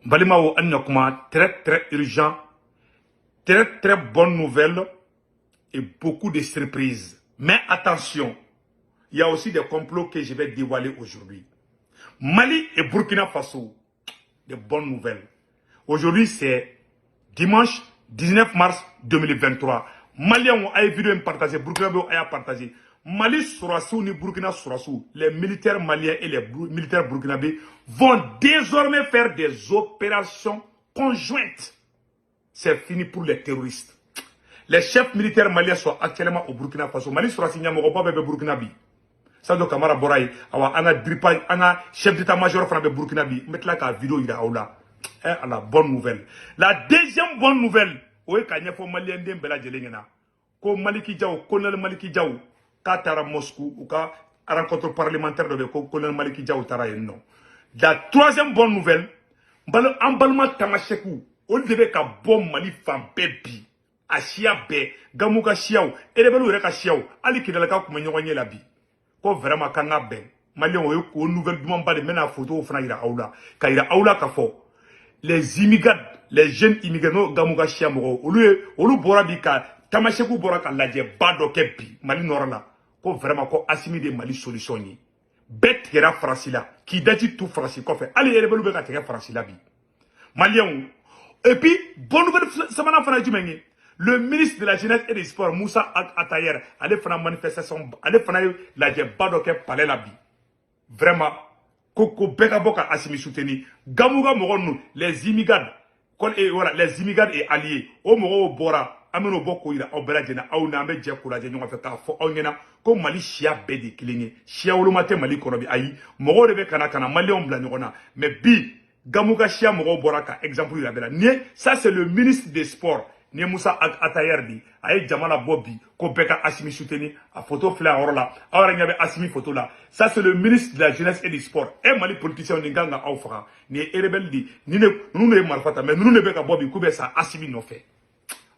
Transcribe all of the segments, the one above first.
Balimaw, an na kuma très très urgent, très très bonne nouvelle et beaucoup de surprises. Mais attention, il y a aussi des complots que je vais dévoiler aujourd'hui. Mali et Burkina Faso, des bonnes nouvelles. Aujourd'hui, c'est dimanche 19 mars 2023. Maliens a vidéo partagé, Burkina a partagé. Mali sɔrɔdasiw ni Burkina sɔrɔdasiw, les militaires maliens et les militaires burkinabés vont désormais faire des opérations conjointes. C'est fini pour les terroristes. Les chefs militaires maliens sont actuellement au Burkina Faso. Mali sɔrɔdasi ɲɛmɔgɔba bɛɛ bɛ Burkina bi. Sadio Kamara bɔra yen, awa an ka DIRPA, an ka chef d'état-major fana bɛ Burkina bi. N bɛ tila k'a vidéo yira aw la. Eh, la bonne nouvelle. La deuxième bonne nouvelle, o ye k'a ɲɛfɔ maliyɛn den bɛɛ lajɛlen ɲɛna ko Maliki Jaw, colonel Maliki Jaw, k'a taara Moscou, u ka rencontre parlementaire dɔ bɛ yen, ko colonel Maliki Jaw taara yen nɔ. La troisième bonne nouvelle, an balima tamasɛkiw, olu de bɛ ka bɔ Mali fan bɛɛ bi, a siya bɛɛ, Gamu ka siyaw, rebelle yɛrɛ ka siyaw, hali Kidalakaw tun bɛ ɲɔgɔn ɲɛ la bi, ko vraiment k'an ka bɛn. Maliyɛnw, o ye o nouvelle dumanba de. N bɛna photo fana yira aw la, ka yira aw la k'a fɔ les immigrants, les jeunes immigrants, n'o Gamu ka siya mɔgɔw, olu ye, olu bɔra bi ka tamasɛkiw bɔra ka lajɛba dɔ kɛ bi Mali nord la, ko vraiment ko Asimi de Mali solution ye. Bɛɛ tigɛra Faransi la k'i daji tu Faransi kɔfɛ, hali rebelle bɛ ka tigɛ Faransi la bi, maliyɛnw. Et puis bonne nouvelle sabanan fana ye jumɛn ye? Le ministre de la Jeunesse et des Sports, Moussa Atayer, ale fana manifestation, ale fana ye lajɛba dɔ kɛ palais la bi, vraiment ko bɛɛ ka bɔ ka Asimi soutenir. Gamu ka mɔgɔ ninnu, les immigrants, et voilà, les immigrants et alliés, o mɔgɔw bɔra, an bɛn'o bɔ k'o yira aw bɛɛ lajɛlen na. Aw n'an bɛ jɛ k'o lajɛ ɲɔgɔn fɛ, k'a fɔ aw ɲɛna ko Mali siya bɛɛ de ye kelen ye, siya woloma tɛ Mali kɔnɔ bi. Ayi, mɔgɔw de bɛ ka na maliyɛnw bila ɲɔgɔn na. Mais bi, Gamu ka siya mɔgɔw bɔra ka exemple yira bɛɛ la. Nin ye, ça c'est le ministre des Sports, nin ye Musa Atayer bi, a ye jama labɔ bi ko bɛɛ ka Asimi soutenir. A photo filɛ a yɔrɔ la, aw yɛrɛ ɲɛ bɛ Asimi photo la. Ça c'est le ministre de la Jeunesse et du Sport. E Mali politicien, nin kan ka aw faga. Nin ye rebelle de, nin de, ninnu de ye marifa ta, mais ninnu de bɛ ka bɔ bi k'u bɛ sa Asimi nɔfɛ.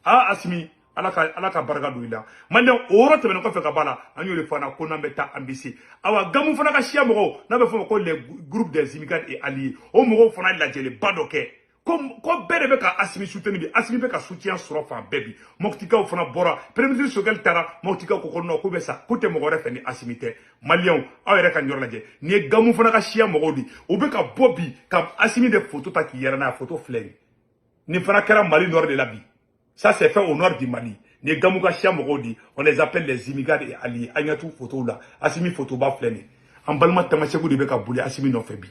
Ah Asimi, Ala ka barika don i la. Maliyɛn, o yɔrɔ tɛmɛnen kɔfɛ ka b'a la, an y'o de fɔ an na ko n'an bɛ taa, an bɛ se. Awa, Gamu fana ka siya mɔgɔw, n'a bɛ fɔ o ma ko les groupes des immigrants et alliés, o mɔgɔw fana ye lajɛliba dɔ kɛ ko bɛɛ de bɛ ka Asimi soutenir bi. Asimi bɛ ka soutien sɔrɔ fan bɛɛ bi. Mɔtikaw fana bɔra, premier ministre Sogɛli taara Mɔtikaw ko non, k'u bɛ sa, k'u tɛ mɔgɔ wɛrɛ fɛ ni Asimi tɛ. Maliyɛnw, aw yɛrɛ ka nin yɔrɔ lajɛ. Nin ye Gamu fana ka siya mɔgɔw de, u bɛ ka bɔ bi ka Asimi de photo ta k'i yɛrɛ n'a ye. Photo filɛ nin. Nin fana kɛra Mali nord de la bi. Ça c'est fait au nord du Mali. Nin ye Gamu ka siya mɔgɔw di, on les appelle les immigrants et alliés. An ɲɛ t'u photo la, Asimi photo ba filɛ nin. An balima tamasɛkiw de bɛ ka boli Asimi nɔfɛ bi.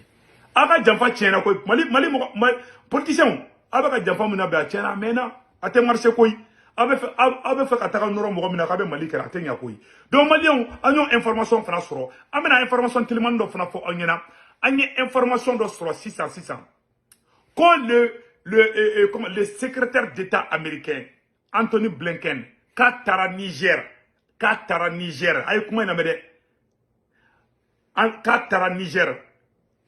Aw ka janfa tiɲɛna koyi. Mali mɔgɔ politiciens, aw bɛ ka janfa min na bi, a tiɲɛna, a mɛnna, a tɛ marché koyi. Aw bɛ fɛ ka taga nɔrɔ mɔgɔ min na k'a bɛ Mali kɛlɛ, a tɛ ɲɛ koyi. Donc maliyɛnw, an y'o information fana sɔrɔ. An bɛna information telimani dɔ fana fɔ aw ɲɛna. An ye information dɔ sɔrɔ sisan sisan ko le, comment, le secrétaire d'État américain Anthony Blinken k'a taara Niger, k'a taara Niger. A ye kuma in lamɛn dɛ. K'a taara Niger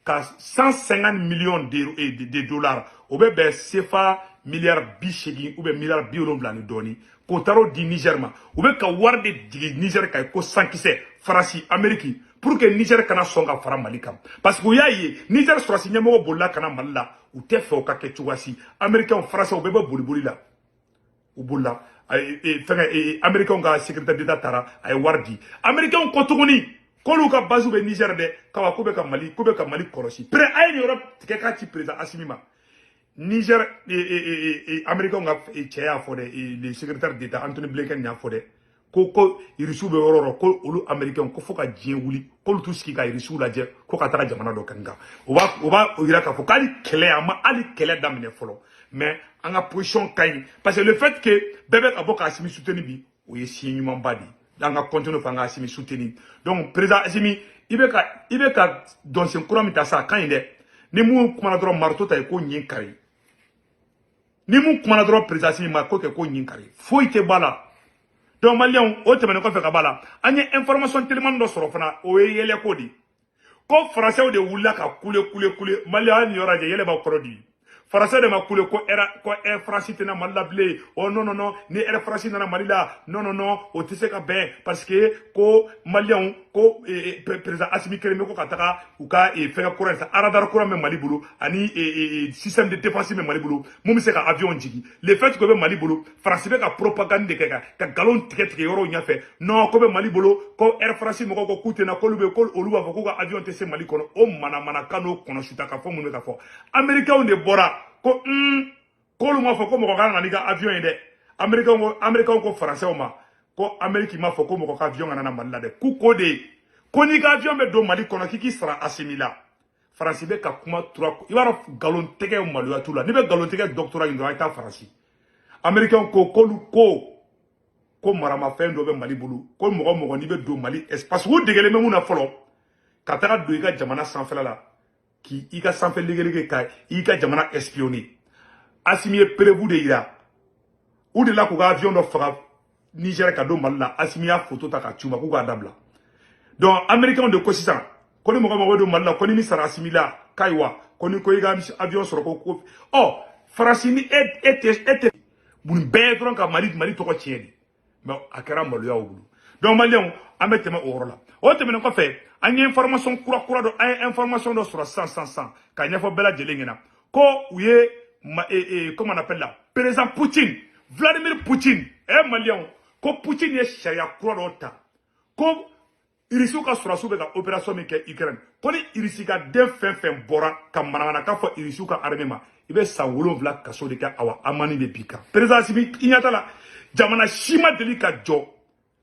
ka 150 millions de dollars, o bɛ bɛn CFA miliyari 80 ou bien miliyari 70 ni dɔɔni, k'o taara o di Niger ma. U bɛ ka wari de jigin Niger kan ko sankisɛ, Faransi, Amérique, pour que Niger kana sɔn ka fara Mali kan, parce que u y'a ye Niger sɔrɔdasi ɲɛmɔgɔ bolila ka na Mali la. U tɛ fɛ o ka kɛ cogoya si. Américains, Français, u bɛɛ bɛ boli boli la, u bolila. Fɛngɛ, Américains ka secrétaire d'État taara, a ye wari di. Américains kɔ tuguni k'olu ka base bɛ Niger dɛ, kawa k'u bɛ ka Mali, k'u bɛ ka Mali kɔlɔsi. Pré a ye nin yɔrɔ tigɛ k'a ci président Assimi ma. Niger, Américains ka cɛ y'a fɔ dɛ, le secrétaire d'État Anthony Blinken y'a fɔ dɛ, ko irisiw bɛ yɔrɔ o yɔrɔ, ko olu Américains, ko fo ka diɲɛ wuli, k'olu t'u sigi ka irisiw lajɛ ko ka taga jamana dɔ kan. O b'a yira k'a fɔ k'ale kɛlɛ, a ma hali kɛlɛ daminɛ fɔlɔ, mais an ka position ka ɲi, parce que le fait que bɛɛ bɛ ka bɔ ka Assimi soutenir bi, o ye signe ɲumanba de ye. An ka continuer fɛ an ka Assimi soutenir. Donc président Assimi, i bɛ ka dɔnsen kura min ta sa, a ka ɲi dɛ. Ni mun kumana dɔrɔn, marteau ta ye ko ɲin kari. Ni mun kumana dɔrɔn, président Assimi ma ko kɛ ko ɲin kari, foyi tɛ bɔ a la. Donc maliyɛnw, o tɛmɛnen kɔfɛ ka b'a la, an ye information telimani dɔ sɔrɔ fana, o ye yɛlɛko de ye, ko Faransɛw de wulila ka kule kule kule. Maliyɛn, hali nin yɔrɔ lajɛ, yɛlɛ b'aw kɔrɔ di. Français de ma kule ko Air France tɛna Mali la bilen. Oh non non non, ni Air France nana Mali la, non non non, o tɛ se ka bɛn parce que ko Maliyɛnw ko président Assimi kelen bɛ ko ka taga u ka fɛngɛ kura in san, radar kura min bɛ Mali bolo ani système de défense bɛ Mali bolo mun bɛ se ka avion jigin. Le fait que bɛ Mali bolo, France bɛ ka propagande de kɛ ka nkalon tigɛ tigɛ yɔrɔw ɲɛfɛ. Non, ko bɛ Mali bolo, ko Air France mɔgɔw ko k'u tɛna, k'olu bɛ ko olu b'a fɔ k'u ka avion tɛ se Mali kɔnɔ. O manamanakan n'o kɔnɔsuta ka fɔ mun bɛ ka fɔ. Américains de bɔra ko k'olu m'a fɔ ko mɔgɔ kan ka n'i ka avion ye dɛ. Américains ko Français ma ko Amérique m'a fɔ ko mɔgɔ ka avion kana na Mali la dɛ, k'u ko de ko n'i ka avion bɛ don Mali kɔnɔ, k'i k'i sara Assimi la. Faransi bɛ ka kuma tura, i b'a dɔn nkalon tigɛ maloya t'u la. N'i bɛ nkalon tigɛ doctorat ɲini dɔrɔn, a ye taa Faransi. Américains ko k'olu ko maramafɛn dɔ bɛ Mali bolo, ko mɔgɔ mɔgɔ n'i bɛ don Mali, parce que u degelen bɛ mun na fɔlɔ, ka taga don i ka jamana sanfɛla la, k'i ka sanfɛ legelege, ka i ka jamana espionner. Assimi ye preuve de yira u de la k'u ka avion dɔ faga Niger ka don Mali la. Assimi y'a photo ta ka ci u ma k'u k'a dabila. Donc Américains de ko sisan ko ni mɔgɔ mɔgɔ don Mali la, ko ni min sara Assimi la, k'ayiwa, ko ni ko i ka avion sɔrɔ, ko ɔ Faransi ni e tɛ nin bɛɛ dɔrɔn ka Mali tɔgɔ tiɲɛ de. Mais a kɛra maloya u bolo. Donc Maliyɛnw, an bɛ tɛmɛ o yɔrɔ la. O tɛmɛnen kɔfɛ, an ye information kura kura dɔ, an ye information dɔ sɔrɔ sisan sisan sisan ka ɲɛfɔ bɛɛ lajɛlen ɲɛna ko u ye ma comment on appelle la, président Poutine, Vladimir Poutine. Maliyɛnw, ko Poutine ye sariya kura dɔ ta ko Irisiw ka sɔrɔsiw bɛ ka opération min kɛ Ukraine, ko ni Irisi ka den fɛn fɛn bɔra ka manamanakan fɔ Irisiw ka armée ma, i bɛ san 7 kaso de kɛ. Awa, amani de b'i kan. Président Assimi, i ɲɛ t'a la, jamana si ma deli ka jɔ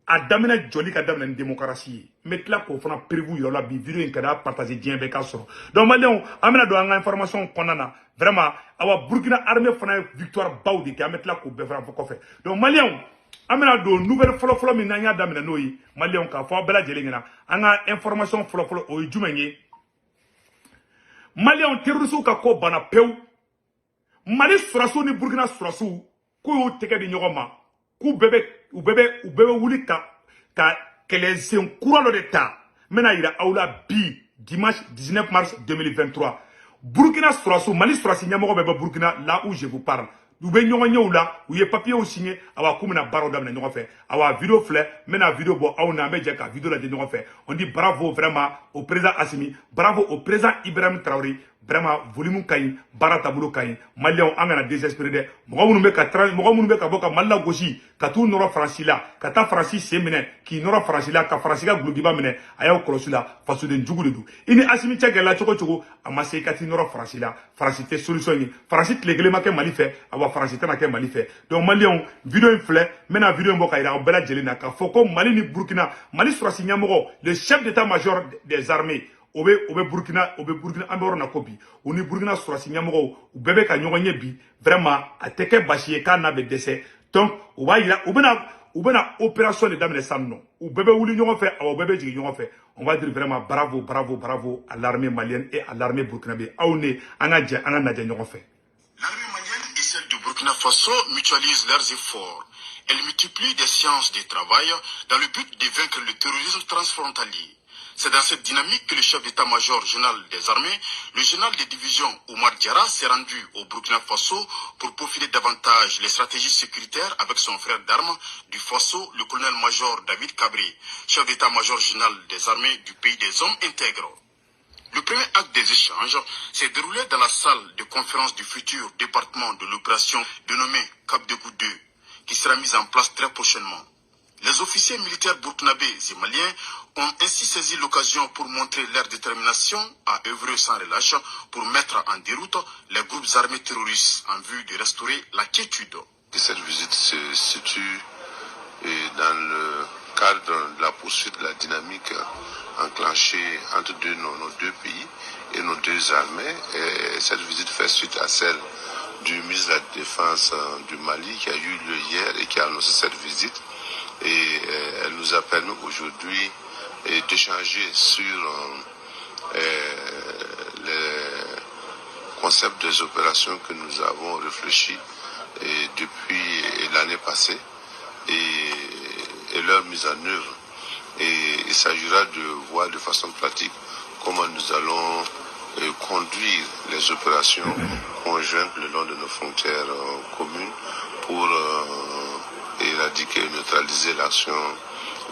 a daminɛ jɔli ka daminɛ ni démocratie ye. N bɛ tila k'o fana preuve yɔrɔ la bi. Vidéo in ka d'a partager, diɲɛ bɛɛ ka sɔrɔ. Donc Maliyɛnw, an bɛna don an ka information kɔnɔna na vraiment. Awa, Burkina armée fana ye victoire baw de kɛ, an bɛ tila k'o bɛɛ fana fɔ kɔfɛ. Donc Maliyɛnw, an bɛna don nouvelle fɔlɔfɔlɔ min n'an y'a daminɛ n'o ye, Maliyɛnw, k'a fɔ aw bɛɛ lajɛlen ɲɛna, an ka information fɔlɔfɔlɔ, o ye jumɛn ye? Maliyɛnw, terroriste ka ko banna pewu. Mali sɔrɔsiw ni Burkina sɔrɔsiw k'u y'u tɛgɛ di ɲɔgɔn ma, k'u bɛɛ bɛ u bɛɛ bɛ u bɛɛ bɛ wuli ka kɛlɛsen kura dɔ de ta. N bɛna yira aw la bi, dimanche 19 mars 2023, Burkina sɔrɔsiw, Mali sɔrɔsi ɲɛmɔgɔ bɛɛ bɛ Burkina là où je vous parle. U bɛ ɲɔgɔn ɲɛw la, u ye papiyew signé. Awa, k'u bɛna baaraw daminɛ ɲɔgɔn fɛ. Awa, vidéo filɛ, n bɛna vidéo bɔ aw na, an bɛ jɛ ka vidéo lajɛ ɲɔgɔn fɛ. On dit bravo vraiment au président Assimi, bravo au président Ibrahim Traoré. Vraiment, volume ka ɲi, baara taabolo ka ɲi. Maliyɛnw, an kana désespérer dɛ. Mɔgɔ minnu bɛ ka bɔ ka Mali lagosi ka t'u nɔrɔ Faransi la, ka taa Faransi sen minɛ k'i nɔrɔ Faransi la, ka Faransi ka gulokiba minɛ, a y'aw kɔlɔsi la, fasoden jugu de don. I ni Assimi cɛ gɛlɛya cogo cogo, a ma se i ka t'i nɔrɔ Faransi la. Faransi tɛ solution ye. Faransi tile kelen ma kɛ Mali fɛ, awa, Faransi tɛna kɛ Mali fɛ. Donc Maliyɛnw, vidéo in filɛ, n bɛna vidéo in bɔ ka yira aw bɛɛ lajɛlen na k'a fɔ ko Mali ni Burkina, Mali sɔrɔsi ɲɛmɔgɔ, le chef d'état-major des armées, o bɛ Burkina, o bɛ Burkina. An bɛ yɔrɔ na ko bi, u ni Burkina sɔrɔsi ɲɛmɔgɔw, u bɛɛ bɛ ka ɲɔgɔn ye bi. Vraiment, a tɛ kɛ basi ye k'a n'a bɛ dɛsɛ. Donc u b'a yira u bɛna opération de daminɛ sisan nɔ. U bɛɛ bɛ wuli ɲɔgɔn fɛ, awa, u bɛɛ bɛ jigin ɲɔgɔn fɛ. On va dire vraiment bravo, bravo, bravo à l'armée malienne et à l'armée burkinabé. Aw ne an ka jɛ an ka lajɛ ɲɔgɔn fɛ. L'armée malienne et celle du Burkina Faso mutualisent leurs efforts. Elles multiplient des séances de travail dans le but de vaincre le terrorisme transfrontalier. C'est dans cette dynamique que le chef d'état-major général des armées, le général de division Oumar Diarra, s'est rendu au Burkina Faso pour peaufiner davantage les stratégies sécuritaires avec son frère d'armes du Faso, le colonel-major David Kabré, chef d'état-major général des armées du pays des hommes intègres. Le premier acte des échanges s'est déroulé dans la salle de conférence du futur département de l'opération dénommée Cap de 2, qui sera mise en place très prochainement. Les officiers militaires burkinabés et maliens ont ainsi saisi l'occasion pour montrer leur détermination à œuvrer sans relâche pour mettre en déroute les groupes armés terroristes en vue de restaurer la quiétude. Cette visite se situe dans le cadre de la poursuite de la dynamique enclenchée entre nos deux pays et nos deux armées. Et cette visite fait suite à celle du ministre de la Défense du Mali qui a eu lieu hier et qui a annoncé cette visite. Et elle nous a permis aujourd'hui d'échanger sur les concepts des opérations que nous avons réfléchi depuis l'année passée et leur mise en œuvre. Et il s'agira de voir de façon pratique comment nous allons conduire les opérations conjointes le long de nos frontières communes pour éradiquer et neutraliser l'action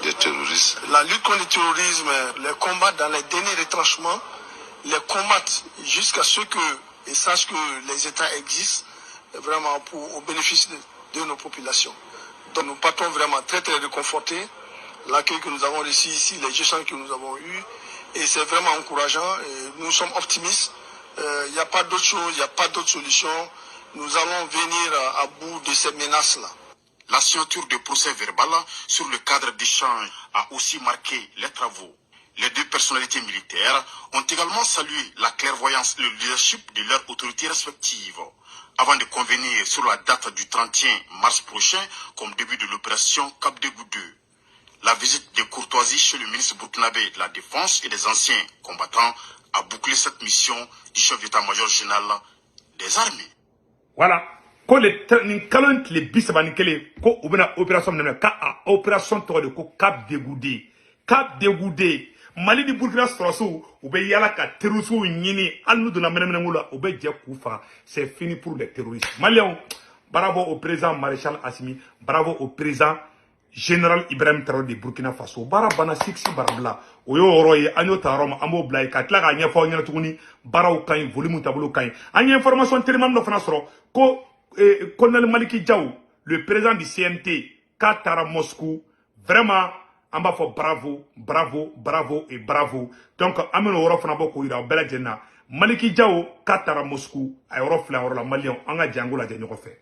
des terroristes. La lutte contre le terrorisme, les combats dans les derniers retranchements, les combattre jusqu'à ce qu'ils sachent que les États existent vraiment au bénéfice de nos populations. Donc nous partons vraiment très très réconfortés. L'accueil que nous avons reçu ici, les échanges que nous avons eus, et c'est vraiment encourageant. Et nous sommes optimistes. Il n'y a pas d'autre chose, il n'y a pas d'autre solution. Nous allons venir à bout de ces menaces-là. La signature de procès verbal sur le cadre d'échange a aussi marqué les travaux. Les deux personnalités militaires ont également salué la clairvoyance et le leadership de leurs autorités respectives, avant de convenir sur la date du 31 mars prochain comme début de l'opération Cap de 2. La visite de courtoisie chez le ministre burkinabé de la Défense et des anciens combattants a bouclé cette mission du chef d'état-major général des armées. Voilà. Ko le nin kalo in tile 31, ko u bɛna opération min daminɛ, ka a opération tɔgɔ de ko Cap Dégoudé. Cap Dégoudé, Mali ni Burkina sɔrɔsiw, u bɛ yala ka terroristew ɲini. Hali n'u donna mɛnɛmɛnɛko la, u bɛ jɛ k'u faga. C'est fini pour les terroristes maliens. Bravo au président maréchal Assimi, bravo au président général Ibrahim Traoré de Burkina Faso. Baara banna siksi barabila. O y'o yɔrɔ ye. An y'o ta yɔrɔ min, an b'o bila yen ka tila k'a ɲɛfɔ aw ɲɛna tuguni. Baaraw ka ɲi, volume taabolo ka ɲi. An ye information teliman dɔ fana sɔrɔ ko colonel Maliki Diaw, le président du CNT, k'a taara Moscou. Vraiment, an b'a fɔ bravo, bravo, bravo et bravo. Donc an bɛna o yɔrɔ fana bɔ k'o yira aw bɛɛ lajɛlen na. Maliki Diaw k'a taara Moscou, a yɔrɔ filɛ yɔrɔ la. Maliyɛnw, an ka jɛ an k'o lajɛ ɲɔgɔn fɛ.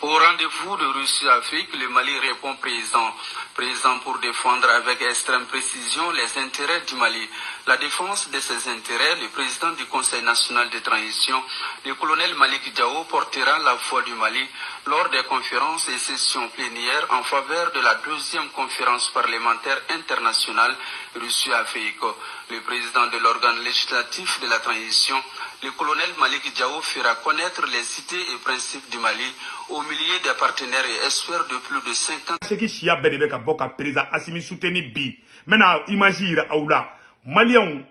Au rendez-vous de Russie-Afrique, le Mali répond présent. Présent pour défendre avec extrême précision les intérêts du Mali. La défense de ces intérêts, le président du Conseil national de transition, le colonel Malik Diao, portera la voix du Mali lors des conférences et sessions plénières en faveur de la deuxième conférence parlementaire internationale Russie-Afrique. Le président de l'organe législatif de la transition, le colonel Malik Diao, fera connaître les idées et principes du Mali au milieu des partenaires et experts de plus de 50 Seki siya bɛɛ de bɛ ka bɔ ka président Asimi soutenir bi. N bɛna image yira aw la, maliyɛnw.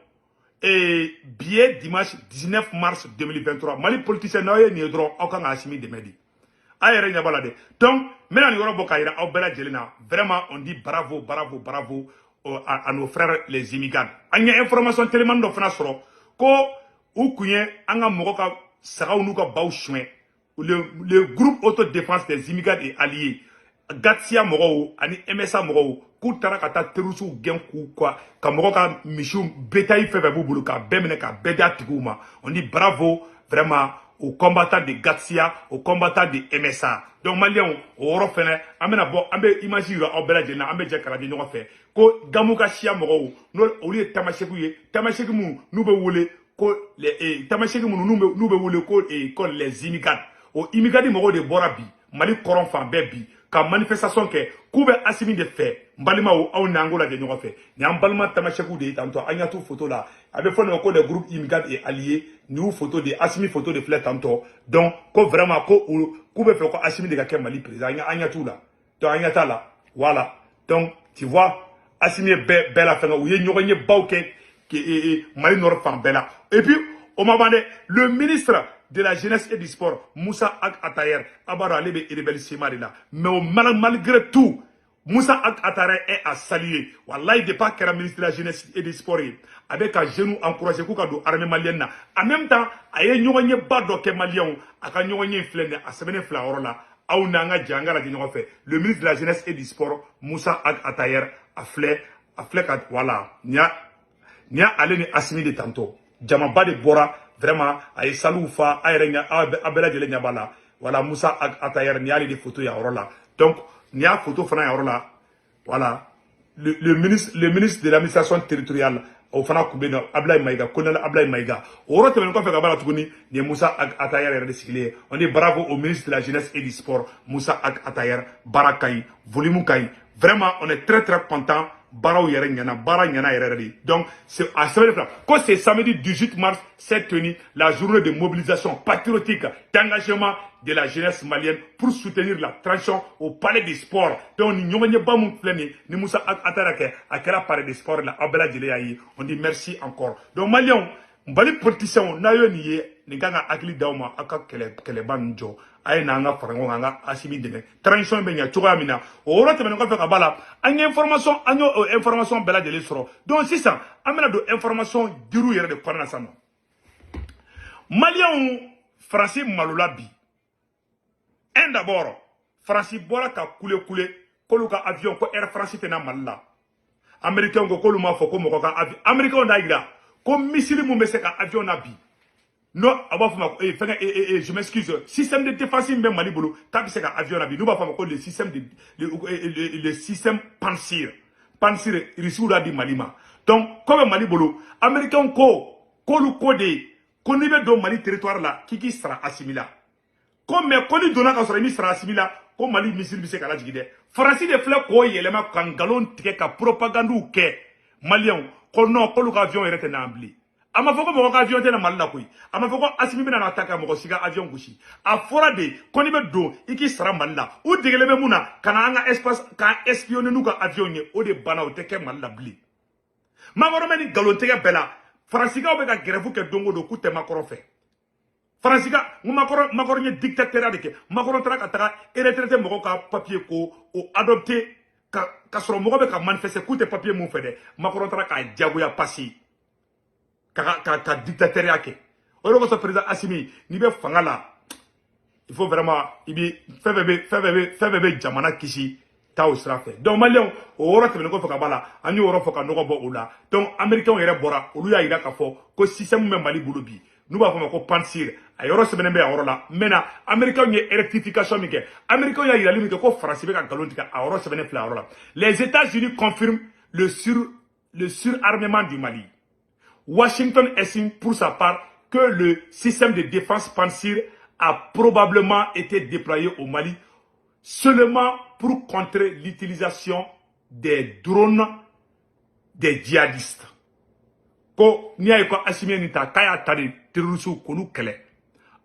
Bi ye dimanche 19 mars 2023. Mali politicien, n'aw ye nin ye dɔrɔn, aw kan ka Asimi dɛmɛ de. A yɛrɛ ɲɛ b'a la dɛ. Donc n bɛna nin yɔrɔ bɔ k'a yira aw bɛɛ lajɛlen na. Vraiment, on dit bravo, bravo, bravo à nos frères les immigrants. An ye information telimani dɔ fana sɔrɔ ko u kun ye an ka mɔgɔ ka sagaw n'u ka baw suɲɛ. Le groupe autodéfense des immigrants et alliés, GATIA mɔgɔw ani MSA mɔgɔw, k'u taara ka taa terroristew gɛn k'u ka mɔgɔ ka misiw, bétail, fɛn fɛn b'u bolo, k'a bɛɛ minɛ k'a bɛɛ d'a tigiw ma. On dit bravo vraiment aux combattants de GATIA, aux combattants de MSA. Donc maliyɛnw, o yɔrɔ fɛnɛ, an bɛna bɔ, an bɛ image yira aw bɛɛ lajɛlen na. An bɛ jɛ k'a lajɛ ɲɔgɔn fɛ ko Gamu ka siya mɔgɔw, n'o olu ye tamasɛkiw ye, tamasɛki minnu n'u bɛ wele ko les tamasɛki minnu n'u bɛ wele ko les immigrants. O immigrants mɔgɔw de bɔra bi Mali kɔrɔn fan bɛɛ bi ka manifestation kɛ k'u bɛ Asimi de fɛ. N balimaw, aw n'an k'o lajɛ ɲɔgɔn fɛ. Nin y'an balima tamasɛkiw de ye tantɔ. An ɲɛ t'u photo la, a bɛ fɔ nin ma ko les groupes immigrants et alliés. Nin y'u photo de, Asimi photo de filɛ tantɔ. Donc ko vraiment ko k'u bɛ fɛ ko Asimi de ka kɛ Mali président. An ɲɛ t'u la. Donc an ɲɛ t'a la. Voilà, donc tu vois, Asimi ye bɛɛ bɛɛ la fɛngɛ. U ye ɲɔgɔn ye baw kɛ Mali nord fan bɛɛ la. Et puis o ma ban dɛ, le ministre de la Jeunesse et du Sport, Moussa Ag Attaher, a b'a dɔn ale bɛ rebelle CMA de la, mais o malgré tout, Moussa Ag Attaher est à saluer. Wallahi, depuis a kɛra ministre de la Jeunesse et du Sport ye, a bɛ ka jeunes encourager k'u ka don armée malienne na. En même temps, a ye ɲɔgɔn ye ba dɔ kɛ maliyɛnw. A ka ɲɔgɔn ye filɛ nin ye, a sɛbɛnnen filɛ a yɔrɔ la. Aw n'an ka jɛ an ka lajɛ ɲɔgɔn fɛ. Le ministre de la Jeunesse et du Sport, Moussa Ag Attaher, a filɛ, a filɛ ka, voilà, nin y'a ale ni Asimi de tantɔ. Jamaba de bɔra vraiment, a ye saliw fa. A yɛrɛ ɲɛ, aw bɛɛ lajɛlen ɲɛ b'a la. Voilà, Moussa Ag Attaher, nin y'ale de photo ye a yɔrɔ la. Donc nin y'a photo fana ye a yɔrɔ la. Voilà, le ministre de l'Administration territoriale, o fana tun bɛ yen nɔ, Ablaye Maïga, colonel Ablaye Maïga. O yɔrɔ tɛmɛnen kɔfɛ ka b'a la tuguni, nin ye Moussa Ag Attaher yɛrɛ de sigilen ye. On dit bravo au ministre de la Jeunesse et du Sport, Moussa Ag Attaher. Baara ka ɲi, volume ka ɲi. Vraiment, on est très très content. Baaraw yɛrɛ ɲɛna, baara ɲɛna yɛrɛ yɛrɛ de. Donc c'est a sɛbɛnni fila ko c'est samedi 18 mars s'est tenue la journée de mobilisation patriotique, d'engagement de la jeunesse malienne pour soutenir la transition au palais des sports. Donc ni ɲɔgɔn ɲɛba mun filɛ nin ni Musa Atara kɛ, a kɛra palais des sports la, aw bɛɛ lajɛlen y'a ye. On dit merci encore. Donc maliyɛnw, Mali politiciens, n'a ye nin ye, nin kan ka hakili d'aw ma, aw ka kɛlɛ kɛlɛba ninnu jɔ. A ye n'an ka fara ɲɔgɔn kan, an ka Asimi dɛmɛ, transition bɛ ɲɛ cogoya min na. O yɔrɔ tɛmɛnen kɔfɛ ka b'a la, an ye information, an y'o information bɛɛ lajɛlen sɔrɔ. Donc sisan an bɛna don information duuru yɛrɛ de kɔnɔna na sisan nɔ. Maliyɛnw, Faransi malola bi. Un, d'abord, Faransi bɔra ka kule kule k'olu ka avion ko Air France tɛna Mali la. Américain ko k'olu m'a fɔ ko mɔgɔ ka avion. Américain y'a yira ko missile mun bɛ se ka avion na bi, non, a b'a fɔ ma ko fɛngɛ, je m'excuse, système de défense min bɛ Mali bolo k'a bɛ se ka avion na bi, n'u b'a fɔ a ma ko le système de le système Pantsir. Pantsir, Irisiw l'a di Mali ma. Donc ko bɛ Mali bolo. Américain ko k'olu ko de ko n'i bɛ don Mali territoire la, k'i k'i sara Asimi la. Ko mais ko ni donna ka sɔrɔ i mi sara Asimi la, ko Mali missile bɛ se ka lajigin dɛ. Faransi de filɛ k'o yɛlɛma ka nkalon tigɛ, ka propagandew kɛ maliyɛnw ko non, k'olu ka avion yɛrɛ tɛ na bilen. A ma fɔ ko mɔgɔ ka avion tɛ na Mali la koyi. A ma fɔ ko Asimi bɛna na ta ka mɔgɔ si ka avion gosi. A fɔra de ko n'i bɛ don, i k'i sara Mali la. U degelen bɛ mun na? Ka na an ka espace k'an espionner n'u ka avion ye. O de banna, o tɛ kɛ Mali la bilen. Macron bɛ nin nkalon tigɛ bɛɛ la. Faransikaw bɛ ka grève kɛ don o don k'u tɛ Macron fɛ. Faransi ka n ko Macron, Macron ye dictateur de kɛ. Macron taara ka taga retraité mɔgɔw ka papier ko o adopté ka sɔrɔ mɔgɔ bɛ ka manifester k'u tɛ papier mun fɛ dɛ. Macron taara k'a diyagoya passer ka dictateur kɛ. O de kosɔn, président Assimi, n'i bɛ fanga la, il faut vraiment i bi fɛn fɛn bɛ fɛn fɛn bɛ fɛn fɛn bɛ jamana kisi, taa o sira fɛ. Donc maliyɛnw, o yɔrɔ tɛmɛnen kɔfɛ ka b'a la, an y'o yɔrɔ fɔ ka nɔgɔ bɔ o la. Donc américains yɛrɛ bɔra, olu y'a yira k'a fɔ ko système bɛ Mali bolo bi, n'u b'a fɔ ma ko Pantsir. A yɔrɔ sɛbɛnnen bɛ a yɔrɔ la. Maintenant, américains ye rectification min kɛ, américains y'a yirali min kɛ ko Faransi bɛ ka nkalon tigɛ, a yɔrɔ sɛbɛnnen filɛ a yɔrɔ la. Les États-Unis confirment le surarmement du Mali. Washington estime pour sa part que le système de défense Pantsir a probablement été déployé au Mali seulement pour contrer l'utilisation des drones des djihadistes. Ko n'i y'a ye ko Asimi ye nin ta, k'a y'a ta de terroristes k'olu kɛlɛ.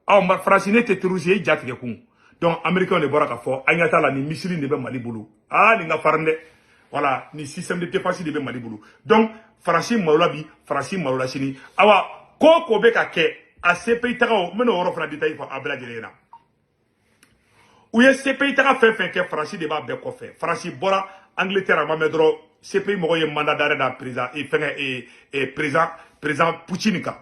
Aw ma Faransi, ne tɛ terroriste ye, i ja tigɛ kun. Donc américains de bɔra k'a fɔ an ɲɛ t'a la, nin missile de bɛ Mali bolo. Aa, nin ka farin dɛ. Voilà, nin système de défense de bɛ Mali bolo. Donc Faransi malola bi, Faransi malola sini. Awa, ko o ko bɛ ka kɛ a CPI tagaw, n bɛna o yɔrɔ fana détail fɔ a bɛɛ lajɛlen ɲɛna. U ye CPI taga fɛn fɛn kɛ, Faransi de b'a bɛɛ kɔfɛ. Faransi bɔra Angleterre, a ma mɛn dɔrɔn, CPI mɔgɔw ye mandat d'arrêt da président fɛngɛ président Poutine kan.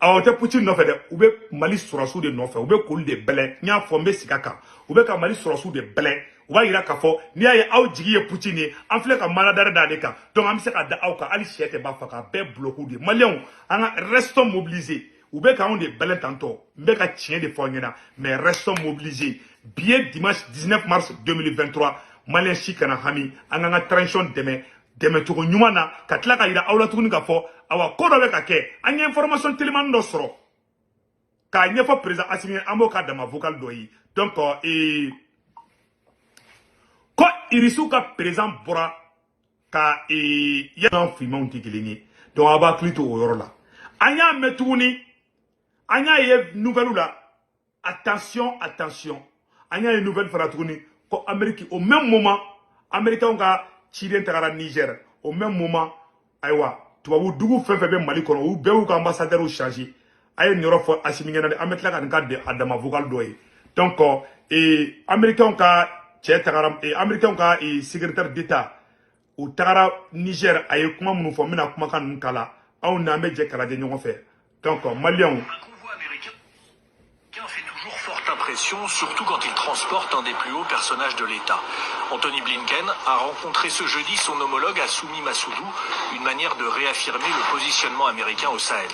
Awɔ, o tɛ Poutine nɔfɛ dɛ, u bɛ Mali sɔrɔsiw de nɔfɛ, u bɛ k'olu de bɛlɛ. N y'a fɔ, n bɛ segin a kan, u bɛ ka Mali sɔrɔsiw de bɛlɛ. U b'a yira k'a fɔ n'i y'a ye aw jigi ye Poutine ye, an filɛ ka mandat d'arrêt d'ale kan, donc an bɛ se ka da aw kan, hali sɛ tɛ ba faga, bɛɛ bloqué de. Maliyɛnw, an ka restons mobilisés. U bɛ k'anw de bɛlɛ tantɔ, n bɛ ka tiɲɛ de fɔ aw ɲɛna, mais restons mobilisés. Bi ye dimanche 19 mars 2023. Maliyɛn si kana hami, an k'an ka transition dɛmɛ dɛmɛcogo ɲuman na, ka tila ka yira aw la tuguni k'a fɔ awa, ko dɔ bɛ ka kɛ. An ye information telimani dɔ sɔrɔ k'a ɲɛfɔ président Asimi, an b'o k'a dama vocal dɔ ye. Donc ko Irisiw ka président bɔra ka yan finmanw tɛ kelen ye. Donc a b'a hakili to o yɔrɔ la. An y'a mɛn tuguni, an y'a ye nouvelle la. Attention, attention, an y'a ye nouvelle fana tuguni ko Amérique, au même moment américain ka ciden tagara Niger, au même moment, ayiwa, tubabu dugu fɛn fɛn bɛ Mali kɔnɔ, u bɛɛ y'u ka ambassadeur changer. A ye nin yɔrɔ fɔ Asimi ɲɛna dɛ. An bɛ tila ka nin ka a dama vocal dɔ ye. Donc américain ka cɛ tagara, américain ka secrétaire d'État, u tagara Niger. A ye kuma minnu fɔ, n bɛna kumakan ninnu kala aw n'an bɛ jɛ k'a lajɛ ɲɔgɔn fɛ. Donc maliyɛnw. Fait toujours forte impression, surtout quand il transporte un des plus hauts personnages de l'État. Anthony Blinken a rencontré ce jeudi son homologue Hassoumi Massoudou, une manière de réaffirmer le positionnement américain au Sahel.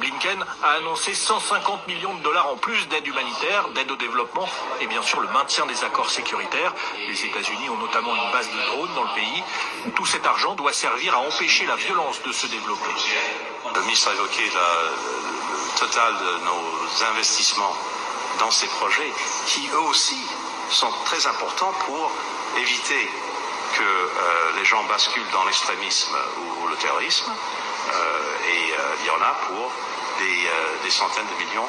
Blinken a annoncé 150 millions de dollars en plus d'aide humanitaire, d'aide au développement et bien sûr le maintien des accords sécuritaires. Les États-Unis ont notamment une base de drones dans le pays. Tout cet argent doit servir à empêcher la violence de se développer. Le ministre a évoqué le total de nos investissements dans ces projets qui, eux aussi, sont très importants pour éviter que les gens basculent dans l'extrémisme ou le terrorisme, et il y en a pour des centaines de millions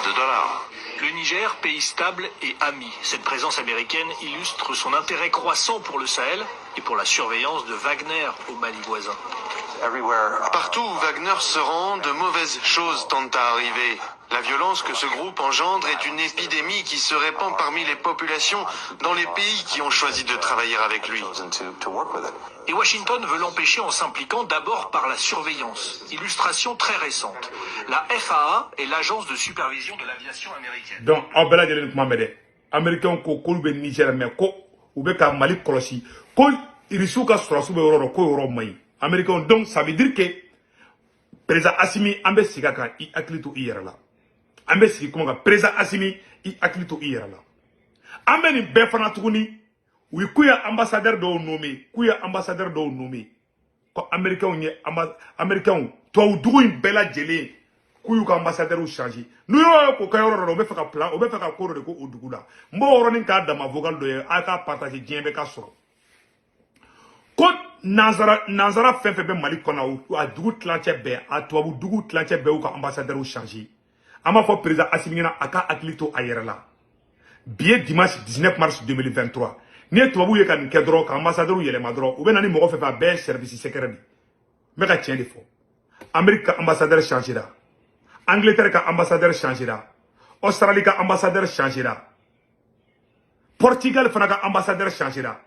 de dollars. Le Niger, pays stable et ami. Cette présence américaine illustre son intérêt croissant pour le Sahel et pour la surveillance de Wagner au Mali voisin. Partout où Wagner se rend, de mauvaises choses tentent à arriver. La violence que ce groupe engendre est une épidémie qui se répand parmi les populations dans les pays qui ont choisi de travailler avec lui. Et Washington veut l'empêcher en s'impliquant d'abord par la surveillance. Illustration très récente. La FAA est l'agence de supervision de l'aviation américaine. Donc, aw bɛɛ lajɛlen kuma mɛn dɛ. Américain ko k'olu bɛ Niger mais ko u bɛ ka Mali kɔlɔsi ko Irisiw ka sɔrɔsiw bɛ yɔrɔ dɔ k'o yɔrɔ man ɲi. Américain, donc ça veut dire que président Assimi, an bɛ segin a kan, i hakili to i yɛrɛ la. An bɛ sigi kuma kan, président Assimi, i hakili to i yɛrɛ la. An bɛ nin bɛɛ fana tuguni, u k'u ye ambassadeur dɔw nommé, k'u ye ambassadeur dɔw nommé, ko américains ye, américains tubabu dugu in bɛɛ lajɛlen k'u y'u ka ambassadeur changer. N'u y'o ye k'o kɛ yɔrɔ dɔ la, u bɛ fɛ ka plan, u bɛ fɛ ka ko dɔ de k'o dugu la. N b'o yɔrɔnin k'a dama vocal dɔ ye, a k'a partager, diɲɛ bɛɛ ka sɔrɔ. Ko nanzara fɛn fɛn bɛ Mali kɔnɔ, a dugu tilancɛ bɛɛ, a tubabu dugu tilancɛ bɛɛ y'u ka ambassadeur changer. An b'a fɔ président Assimi ɲɛna a ka hakili to a yɛrɛ la. Bi ye dimanche 19 mars 2023. N'i ye tubabu ye ka nin kɛ dɔrɔn, ka ambassadeur yɛlɛma dɔrɔn, u bɛ na ni mɔgɔ fɛn fɛn, a bɛɛ ye service secret de. N bɛ ka tiɲɛ de fɔ. Amérique ka ambassadeur changera, Angleterre ka ambassadeur changera, Australie ka ambassadeur changera, Portugal fana ka ambassadeur changera,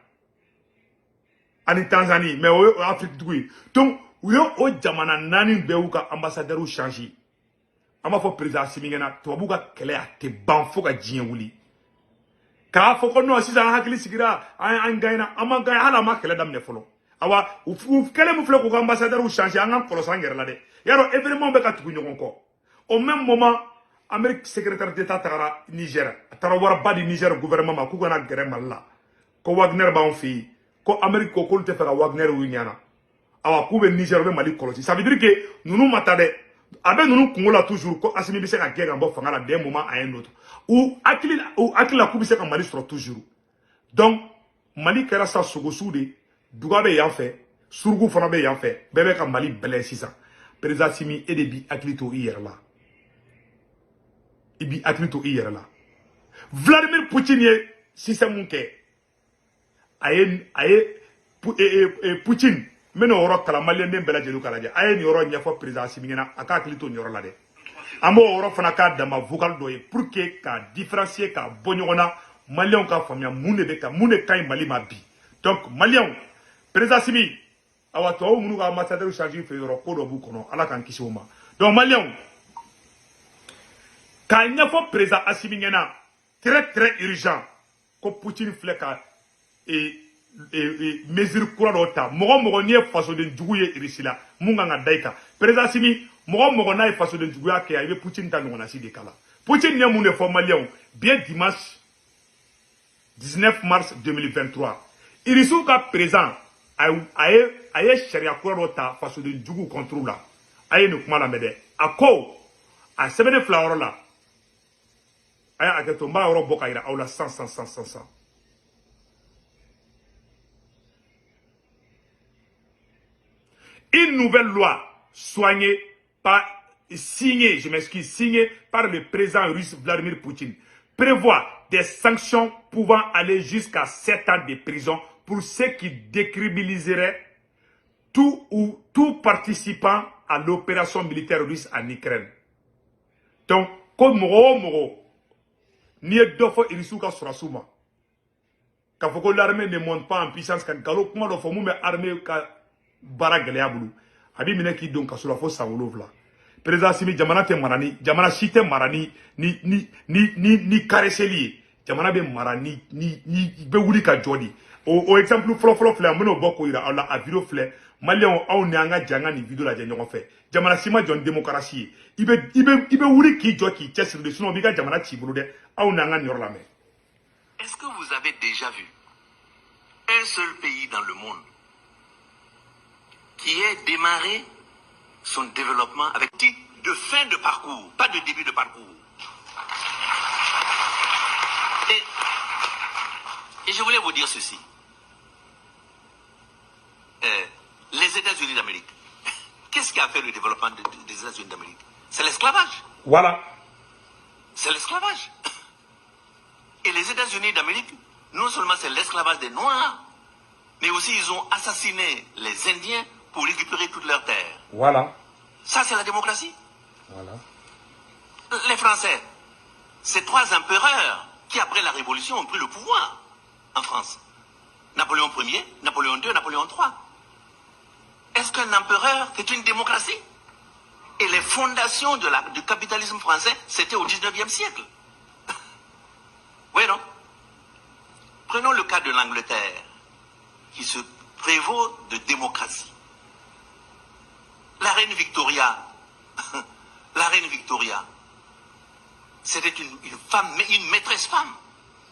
ani Tanzanie, mais o ye Afrique dugu ye. Donc u ye o jamana naani bɛɛ y'u ka ambassadeur changer. An b'a fɔ président Assimi ɲɛna, tubabu ka kɛlɛ a tɛ ban fo ka diɲɛ wuli. K'a fɔ ko non, sisan an hakili sigira, an gagnera, an ma gagné, hali an ma kɛlɛ daminɛ fɔlɔ. Awa u kɛlen min filɛ k'u ka ambassadeur changer, an k'an kɔlɔsi an yɛrɛ la dɛ. Yarɔ événement bɛ ka tugu ɲɔgɔn kɔ. Au même moment, Amérique secrétaire d'État tagara Niger, a taara waraba di Niger gouvernement ma k'u kana gɛrɛ Mali la, ko Wagner b'anw fɛ yen, ko Amérique ko k'olu tɛ fɛ ka Wagner y'u ɲɛna. Awa k'u bɛ Niger, u bɛ Mali kɔlɔsi. Ça veut dire que ninnu ma taa dɛ, a bɛ ninnu kungo la toujours ko Assimi bɛ se ka gɛn ka bɔ fanga la d'un moment à un autre. U hakili la k'u bɛ se ka Mali sɔrɔ toujours. Donc Mali kɛra sa sogosu de, duga bɛ yan fɛ, suruku fana bɛ yan fɛ, bɛɛ bɛ ka Mali bɛlɛn sisan. Président Assimi, e de b'i hakili to i yɛrɛ la. I b'i hakili to i yɛrɛ la. Vladimir Poutine ye système mun kɛ, a ye Poutine, n bɛna o yɔrɔ kalan maliyɛnden bɛɛ lajɛlen k'a lajɛ. A ye nin yɔrɔ ɲɛfɔ président Assimi ɲɛna, a k'a hakili to nin yɔrɔ la dɛ. An b'o yɔrɔ fana k'a dama vocal dɔ ye pour que k'a différencier, k'a bɔ ɲɔgɔn na, maliyɛnw ka faamuya mun de bɛ ka mun de ka ɲi Mali ma bi. Donc maliyɛnw, président Assimi, awa tubabu minnu ka ambassadeur changer fɛ yɔrɔ ko dɔ b'u kɔnɔ, Ala k'an kisi o ma. Donc maliyɛnw, k'a ɲɛfɔ président Assimi ɲɛna, très très urgent, ko Poutine filɛ ka mesure kura dɔw ta. Mɔgɔ mɔgɔ n'i ye fasoden jugu ye Irisi la, mun kan ka da i kan? Président Assimi, mɔgɔ mɔgɔ n'a ye fasoden juguya kɛ, i bɛ Poutine ta ɲɔgɔnna si de kala. Poutine ye mun de fɔ maliyɛnw? Bi ye dimanche 19 mars 2023. Irisiw ka président a ye sariya kura dɔ ta fasoden jugu contre la. A ye nin kuma lamɛn dɛ. A ko a sɛbɛnnen fila yɔrɔ la, a y'a hakɛ to, n b'a yɔrɔ bɔ ka yira aw la san san san san san. Une nouvelle loi soignée par, signée, je m'excuse, signée par le président russe Vladimir Poutine prévoit des sanctions pouvant aller jusqu'à 7 ans de prison pour ceux qui décriminaliseraient tout ou tout participant à l'opération militaire russe en Ukraine. Donc, comme mɔgɔ n'i ye dɔ fɔ Irisiw ka sɔrɔsiw ma, k'a fɔ ko l'armée ne monte pas en puissance, ka nkalon kuma dɔ fɔ mun bɛ armée ka baara gɛlɛya bolo, a b'i minɛ k'i don kaso la fo san 7. Président Assimi, jamana tɛ mara ni, jamana si tɛ mara ni ni ni ni ni ni kareseli ye. Jamana bɛ mara ni ni ni bɛ wuli ka jɔ de. O exemple fɔlɔ fɔlɔ filɛ, an bɛn'o bɔ k'o yira aw la. A vidéo filɛ, maliyɛnw, aw ni an ka jɛ an ka nin vidéo lajɛ ɲɔgɔn fɛ. Jamana si ma jɔ ni démocratie ye. I bɛ wuli k'i jɔ k'i cɛsiri de, sinon b'i ka jamana ci bolo dɛ. Aw ni an ka nin yɔrɔ lamɛn. Est-ce que vous avez déjà vu un seul pays dans le monde qui ait démarré son développement avec de fin de parcours, pas de début de parcours? Et je voulais vous dire ceci. Les États-Unis d'Amérique, qu'est-ce qui a fait le développement des États-Unis d'Amérique? C'est l'esclavage. Voilà. C'est l'esclavage. Et les États-Unis d'Amérique, non seulement c'est l'esclavage des Noirs, mais aussi ils ont assassiné les Indiens pour récupérer toutes leurs terres. Voilà. Ça, c'est la démocratie. Voilà. Les Français, ces trois empereurs qui, après la Révolution, ont pris le pouvoir en France. Napoléon Ier, Napoléon II, Napoléon III. Est-ce qu'un empereur, c'est une démocratie? Et les fondations du capitalisme français, c'était au 19e siècle. Oui, non? Prenons le cas de l'Angleterre, qui se prévaut de démocratie. La reine Victoria, la reine Victoria, c'était une femme, une maîtresse femme.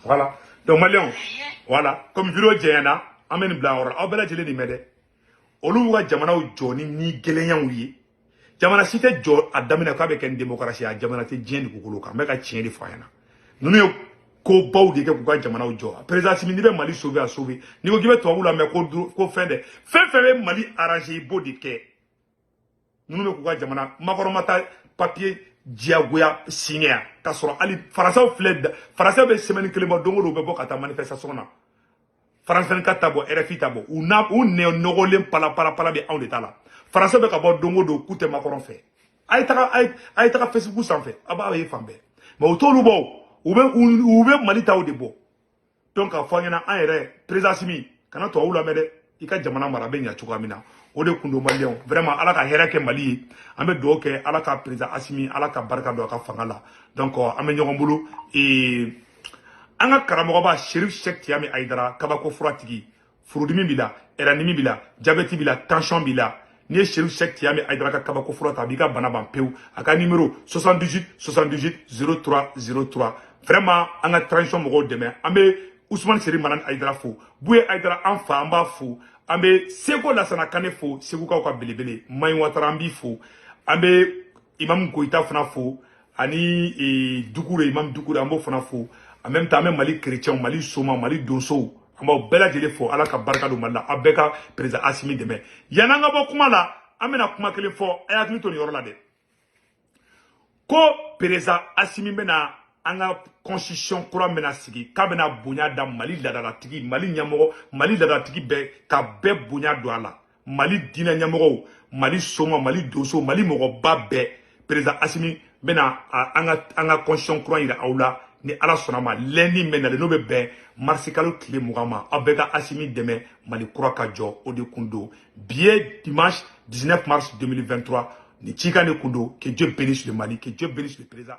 Voilà. Donc, Maliens, voilà. Comme vidéo jɛyana, an bɛ nin bila yɔrɔ la. Aw bɛɛ lajɛlen nin mɛn dɛ. Olu y'u ka jamanaw jɔ ni gɛlɛyaw ye. Jamana si tɛ jɔ a daminɛ k'a bɛ kɛ ni démocratie ye. A jamana tɛ diɲɛ dugukolo kan. N bɛ ka tiɲɛ de fɔ a ɲɛna. Ninnu ye kobaw de kɛ k'u ka jamanaw jɔ. Président Assimi, n'i bɛ Mali sauver, a sauver. N'i ko k'i bɛ tubabuw lamɛn ko fɛn dɛ. Fɛn fɛn bɛ Mali arranger, i b'o de kɛ. Ninnu bɛ k'u ka jamana Macron ma taa papier diyagoya signé yan k'a sɔrɔ hali Faransaw filɛ da. Faransɛ bɛ semaine kelen bɔ, don o don u bɛ bɔ ka taa manifestation na. France 24 ta bɔ, RFI ta bɔ, u n'a u nɛ nɔgɔlen pala pala pala bɛ anw de ta la. Faransɛ bɛ ka bɔ don o don k'u tɛ Macron fɛ. A ye taga, a ye taga Facebook sanfɛ, a b'a ye fan bɛɛ. Mais u t'olu bɔ o. U bɛ Mali taw de bɔ. Donc k'a fɔ an ɲɛna, an yɛrɛ président Assimi, kana tubabuw lamɛn dɛ. I ka jamana mara a bɛ ɲɛ cogoya min na, o de kun don. Maliyɛnw, vraiment, Ala ka hɛrɛ kɛ Mali ye. An bɛ dugawu kɛ Ala ka président Assimi, Ala ka barika don a ka fanga la. Donc an bɛ ɲɔgɔn bolo. An ka karamɔgɔba Cherif Cheick Tidiane Aïdara, kabako furatigi, furudimi b'i la, ɛrɛndimi b'i la, diabète b'i la, tension b'i la, n'i ye Cherif Cheick Tidiane Aïdara ka kabako fura ta, a b'i ka bana ban pewu. A ka numéro 78 78 03 03. Vraiment, an ka transition mɔgɔw dɛmɛ. An bɛ Ousmane Seri Marani Aïdara fo, Buye Aïdara an fa, an b'a fo. An bɛ Seko Lasana Kane fo, Segukaw ka belebele Mayi Watara, an b'i fo. An bɛ Imam Goyita fana fo, ani Dukure, Imam Dukure, an b'o fana fo. En même temps, an bɛ Mali chrétien, Mali soma, Mali donsow, an b'aw bɛɛ lajɛlen fo. Ala ka barika don Mali la. Aw bɛɛ ka président Assimi dɛmɛ. Yan'an ka bɔ kuma la, an bɛna kuma kelen fɔ. A y'a hakili to nin yɔrɔ la dɛ, ko président Assimi bɛna an ka constitution kura bɛna sigi, k'a bɛna bonya da Mali laadalatigi, Mali ɲɛmɔgɔ, Mali laadalatigi bɛɛ, ka bɛɛ bonya don a la, Mali diinɛ ɲɛmɔgɔw, Mali soma, Mali donso, Mali mɔgɔba bɛɛ. Président Assimi bɛna an ka constitution kura yira aw la, ni Ala sɔnna ma, lundi min bɛ nalen, n'o bɛ bɛn marisi kalo tile 20 ma. Aw bɛɛ ka Assimi dɛmɛ, Mali kura ka jɔ. O de kun don. Bi ye dimanche 19 mars 2023. Nin cikan de kun don. Que Dieu bénisse le Mali, que Dieu bénisse le président.